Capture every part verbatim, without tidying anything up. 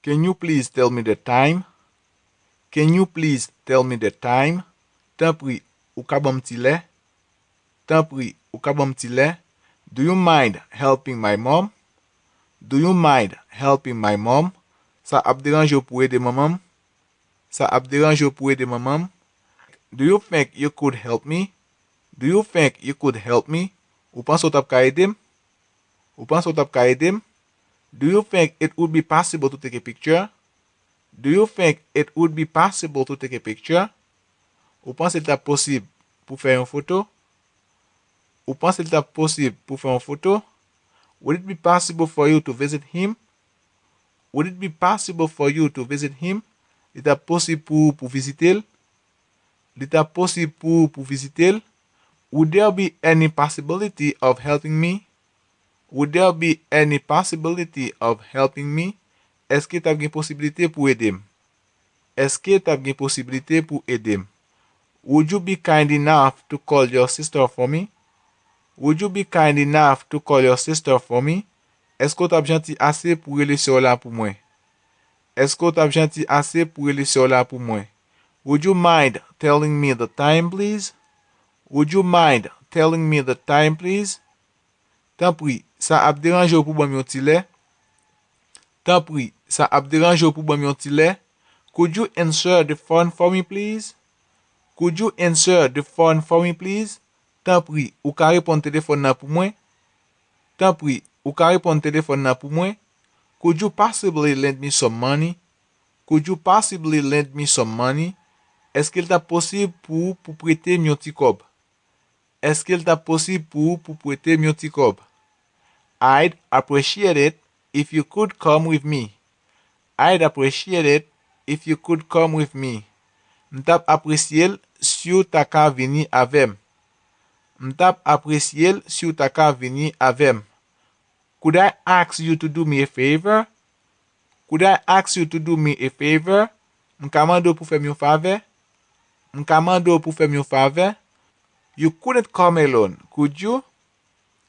Can you please tell me the time? Can you please tell me the time? Tanpri, ou ka ban m ti lè? Tanpri, ou ka ban m ti lè? Do you mind helping my mom? Do you mind helping my mom? Sa ap deranje w pou w ede manman m? Sa ap deranje w pou w ede manman m? Do you think you could help me? Do you think you could help me? Ou panse w t ap ka ede m? Ou panse w t ap ka ede m? Do you think it would be possible to take a picture? Do you think it would be possible to take a picture? Ou panse l t ap posib pou fè yon foto? Ou panse l t ap posib pou fè yon foto? Would it be possible for you to visit him? Would it be possible for you to visit him? Li t ap posib pou ou pou vizite l? Li t ap posib pou ou pou vizite l? Would there be any possibility of helping me? Would there be any possibility of helping me? Èske t ap gen posiblite pou ede m? Èske t ap gen posiblite pou ede m? Would you be kind enough to call your sister for me? Would you be kind enough to call your sister for me? Èske w t ap janti ase pou rele sè w la pou mwen? Èske w t ap janti ase pou rele sè w la pou mwen? Would you mind telling me the time, please? Would you mind telling me the time, please? Tanpri, sa ap deranje w pou ban m yon ti lè? Tanpri, sa ap deranje w pou ban m yon ti lè? Could you answer the phone for me, please? Could you answer the phone for me, please? Tanpri, ou ka reponn telefòn nan pou mwen? Tanpri, ou ka reponn telefòn nan pou mwen? Could you possibly lend me some money? Could you possibly lend me some money? Èske l t ap posib pou ou pou prete m yon ti kòb? Èske l t ap posib pou ou pou prete m yon ti kòb? I'd appreciate it if you could come with me. I'd appreciate it if you could come with me. M t ap apresye l si w ta ka vini avè m. M t ap apresye l si w ta ka vini avè m. Could I ask you to do me a favor? Could I ask you to do me a favor? M ka mande w pou fè m yon favè? M ka mande w pou fè m yon favè? You couldn't come alone, could you?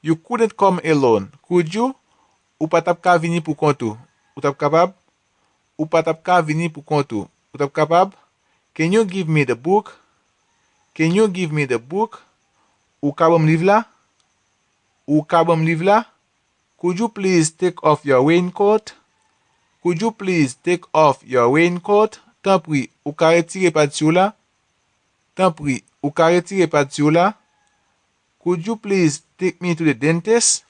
You couldn't come alone, could you? Ou pa t ap ka vini pou kont ou. Ou t ap kapab? Ou pa t ap ka vini pou kont ou. Ou t ap kapab? Can you give me the book? Can you give me the book? Ou ka ban m liv la? Ou ka ban m liv la? Could you please take off your raincoat? Could you please take off your raincoat? Tanpri, ou ka retire pati w la? Tanpri, ou ka retire pati w la? Could you please take me to the dentist?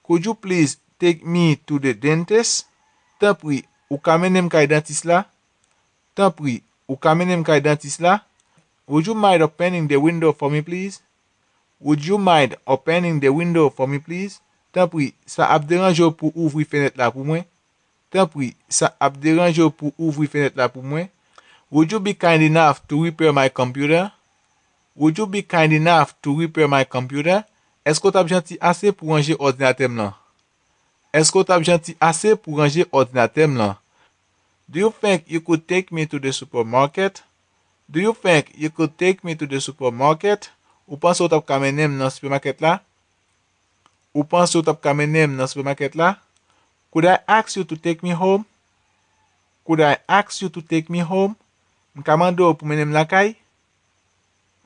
Could you please take me to the dentist? Tanpri, ou ka mennen m kay dantis la? Tanpri, ou ka mennen m kay dantis la? Would you mind opening the window for me, please? Would you mind opening the window for me, please? Tanpri, sa ap deranje w pou ouvri fenèt la pou mwen? Tanpri, sa ap deranje w pou ouvri fenèt la pou mwen? Would you be kind enough to repair my computer? Would you be kind enough to repair my computer? Èske w t ap janti ase pou ranje òdinatè m lan? Èske w t ap janti ase pou ranje òdinatè m lan? Do you think you could take me to the supermarket? Do you think you could take me to the supermarket? Ou panse w t ap ka mennen m nan sipemakèt la? Ou panse w t ap ka mennen m nan sipemakèt la? Could I ask you to take me home? Could I ask you to take me home? M ka mande w pou mennen m lakay?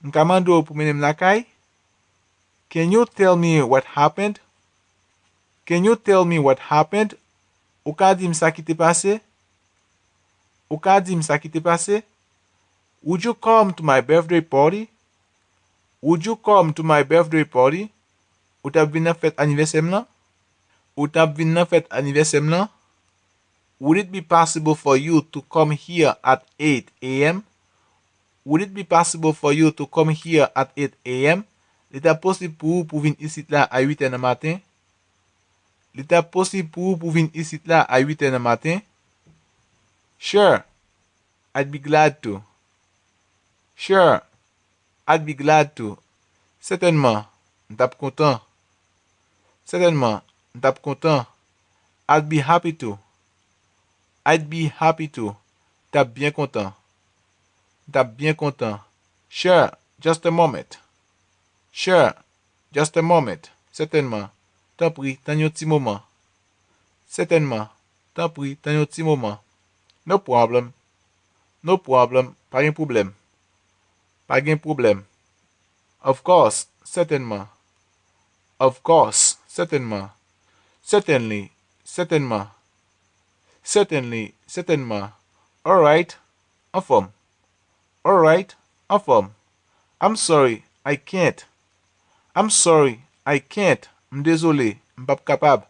M ka mande w pou mennen m lakay? Can you tell me what happened? Can you tell me what happened? Ou ka di m sa ki te pase? Ou ka di m sa ki te pase? Would you come to my birthday party? Would you come to my birthday party? Ou t ap vin nan fèt anivèsè m lan? Ou t ap vin nan fèt anivèsè m lan? Would it be possible for you to come here at eight a m? Would it be possible for you to come here at eight a m? Li t ap posib pou ou pou vin isit la a uit è nan maten? Li t ap posib pou ou pou vin isit la a uit è nan maten? Sure, I'd be glad to. Sure, I'd be glad to. Sètènman, m t ap kontan. Sètènman, m t ap kontan. I'd be happy to. I'd be happy to. M t ap byen kontan. M t ap byen kontan. Sure, just a moment. Sure, just a moment. Sètènman. Tanpri, tann yon ti moman. Sètènman. Tanpri, tann yon ti moman. No problem. No problem. Pa gen pwoblèm. Pa gen pwoblèm. Of course, sètènman. Of course, sètènman. Certainly, sètènman. Certainly, sètènman. Alright, anfòm. Alright, anfòm. I'm sorry, I can't. I'm sorry, I can't. M dezole, m p ap kapab.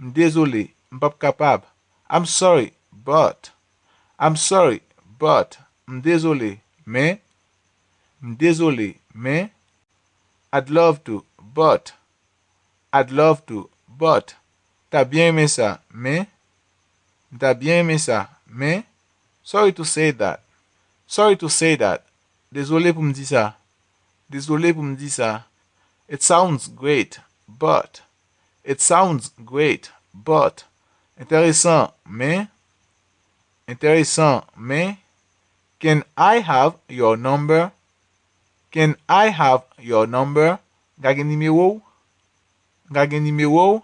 M dezole, m p ap kapab. I'm sorry, but. I'm sorry, but. M dezole, men. M dezole, men. I'd love to, but. I'd love to, but. M ta byen renmen sa, men. M ta byen renmen sa, men. Sorry to say that. Sorry to say that. Dezole pou m di sa. Dezole pou m di sa. It sounds great, but. It sounds great, but. Enteresan, men. Enteresan, men. Can I have your number? Can I have your number? M ka gen nimewo w? M ka gen nimewo w?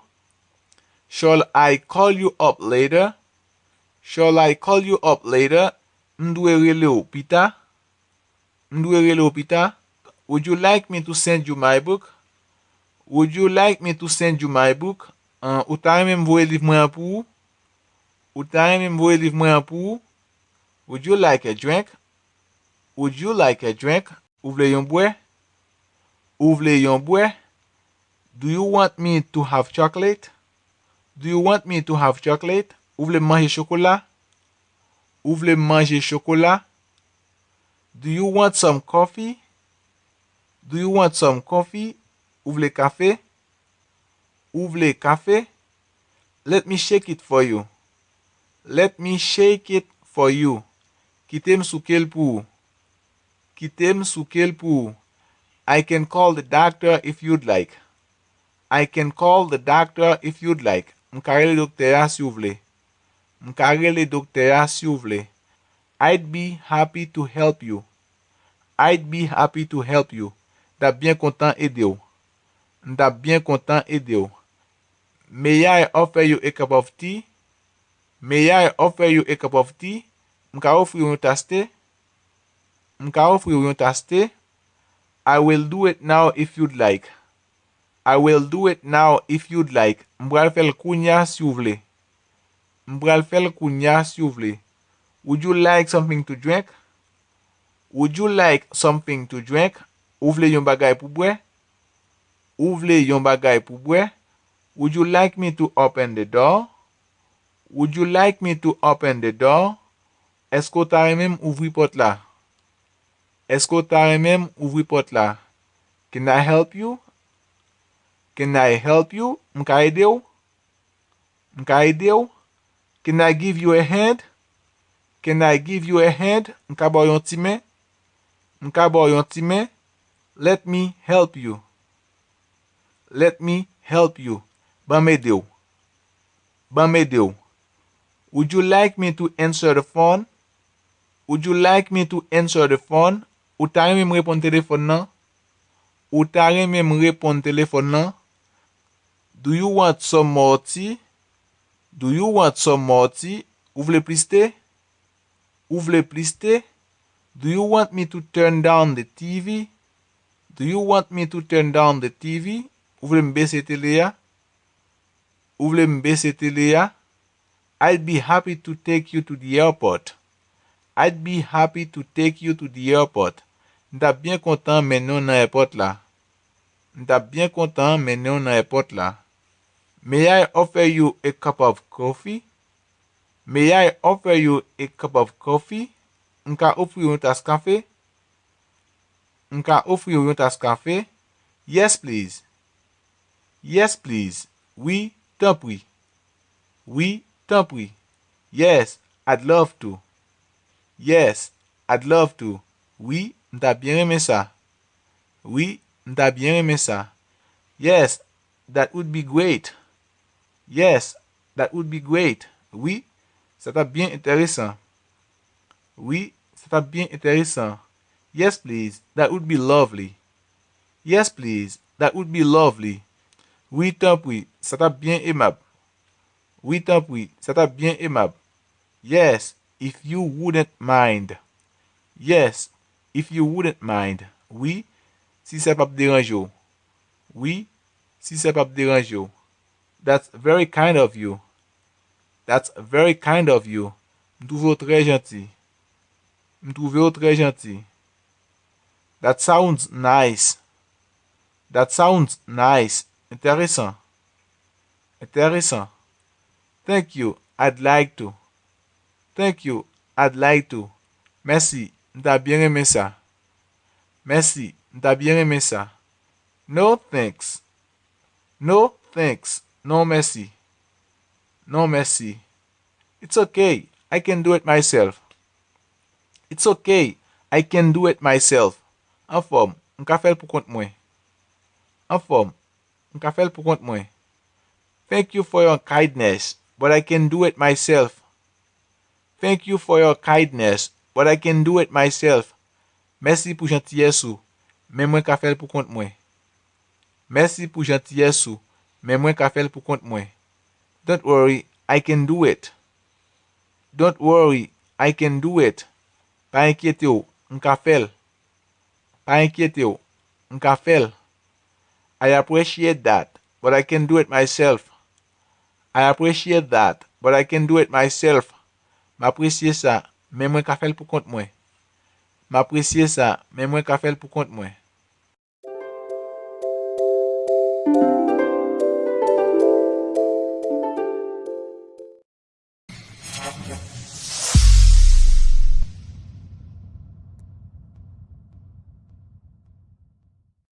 Shall I call you up later? Shall I call you up later? M dwe rele w pita? M dwe rele w pita? Would you like me to send you my book? Would you like me to send you my book? An, ou ta renmen m voye liv mwen an pou ou? Ou ta renmen m voye liv mwen an pou ou? Would you like a drink? Would you like a drink? Ou vle yon bwè? Ou vle yon bwè? Do you want me to have chocolate? Do you want me to have chocolate? Ou vle m manje chokola? Ou vle m manje chokola? Do you want some coffee? Do you want some coffee? Ou vle kafe? Ou vle kafe? Let me shake it for you. Let me shake it for you. Kite m souke l pou ou. Kite m souke l pou ou. I can call the doctor if you'd like. I can call the doctor if you'd like. M ka rele doktè a si w vle. M ka rele doktè a si w vle. I'd be happy to help you. I'd be happy to help you. M t ap byen kontan ede w. M t ap byen kontan ede w. May I offer you a cup of tea? May I offer you a cup of tea? M ka ofri w yon tas te? M ka ofri w yon tas te? I will do it now if you'd like. I will do it now if you'd like. M pral fè l kounya si w vle. M pral fè l kounya si w vle. Would you like something to drink? Would you like something to drink? Ou vle yon bagay pou bwè? Ou vle yon bagay pou bwè? Would you like me to open the door? Would you like me to open the door? Èske w ta renmen m ouvri pòt la? Èske w ta renmen m ouvri pòt la? Can I help you? Can I help you? M ka ede w? M ka ede w? Can I give you a hand? Can I give you a hand? M ka ba w yon ti men? M ka ba w yon ti men? Let me help you. Let me help you. Ban m ede w. Ban m ede w. Would you like me to answer the phone? Would you like me to answer the phone? Ou ta renmen m reponn telefòn nan? Ou ta renmen m reponn telefòn nan? Do you want some more tea? Do you want some more tea? Ou vle plis te? Ou vle plis te? Do you want me to turn down the T V? Do you want me to turn down the T V? Ou vle m bese tele a? Ou vle m bese tele a? I'd be happy to take you to the airport. I'd be happy to take you to the airport. M t ap byen kontan mennen w nan èpòt la. M t ap byen kontan mennen w nan èpòt la. May I offer you a cup of coffee? May I offer you a cup of coffee? M ka ofri w yon tas kafe? M ka ofri w yon tas kafe? Yes, please. Yes, please. Wi, tanpri. Wi, tanpri. Yes, I'd love to. Yes, I'd love to. Wi, m ta byen renmen sa. Wi, m ta byen renmen sa. Yes, that would be great. Yes, that would be great. Wi, sa t ap byen enteresan. Wi, sa t ap byen enteresan. Yes, please, that would be lovely. Yes, please, that would be lovely. Wi, tanpri, sa t ap byen emab. Wi, tanpri, sa t ap byen emab. Yes, if you wouldn't mind. Yes, if you wouldn't mind. Wi, si sa p ap deranje w. Wi, si sa p ap deranje w. That's very kind of you. That's very kind of you. M twouve w trè janti. M twouve w trè janti. That sounds nice. That sounds nice. Enteresan. Enteresan. Thank you. I'd like to. Thank you. I'd like to. Mèsi. M ta byen renmen sa. Mèsi. M ta byen renmen sa. No thanks. No thanks. Non mèsi. Non mèsi. It's okay. I can do it myself. It's okay. I can do it myself. Anfòm, m ka fè l pou kont mwen. Anfòm, m ka fè l pou kont mwen. Thank you for your kindness, but I can do it myself. Thank you for your kindness, but I can do it myself. Mèsi pou jantiyès ou, men mwen ka fè l pou kont mwen. Mèsi pou jantiyès ou, men mwen ka fè l pou kont mwen. Don't worry, I can do it. Don't worry, I can do it. Pa enkyete w, m ka fè l. Pa enkyete w, m ka fè l. I appreciate that, but I can do it myself. I appreciate that, but I can do it myself. M apresye sa, men mwen ka fè l pou kont mwen. M apresye sa, men mwen ka fè l pou kont mwen.